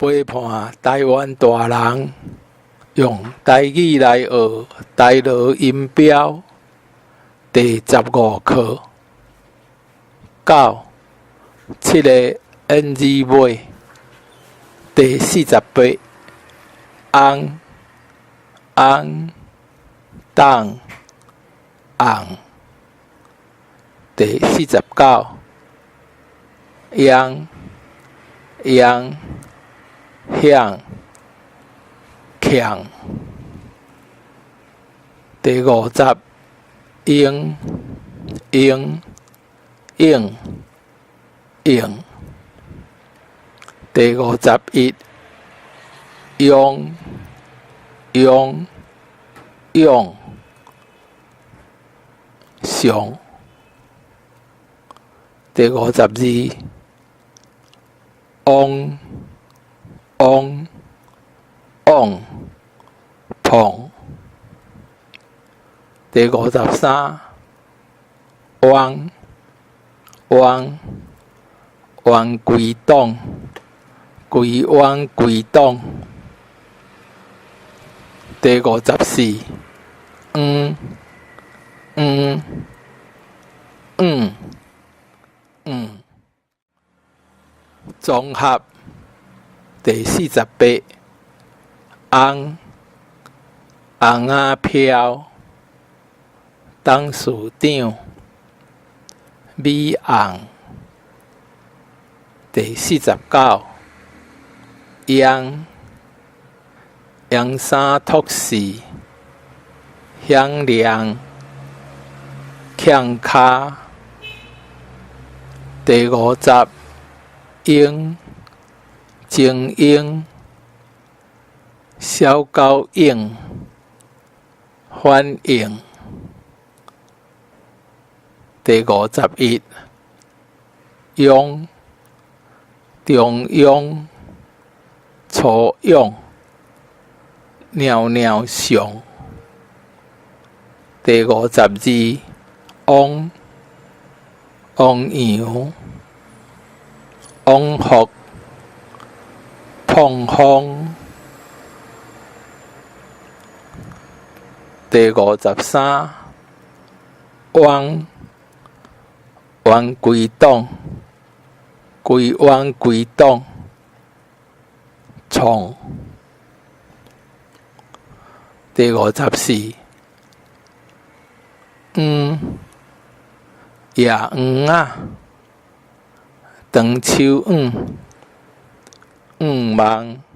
陪伴臺灣大人用台語來學台羅音標第15課，九七个 N 字尾，第48，翁翁董甕，第49，央央向強，第50，英英應用，第51，用用勇上，第52，翁翁往碰，第53，汪汪冤歸黨，歸冤歸黨，第54，黃黃黃黃，綜合第48，翁尪仔飄，董事長，米紅，第49，央揚衫託勢，響亮，欠跤，第50，英精英，小狗湧，反應，第51，央中央，粗勇，尿尿上，第52，汪汪洋，往復，碰風，第53，汪冤歸黨，歸冤歸黨，創，第54，黃野黃仔，長手黃，向望。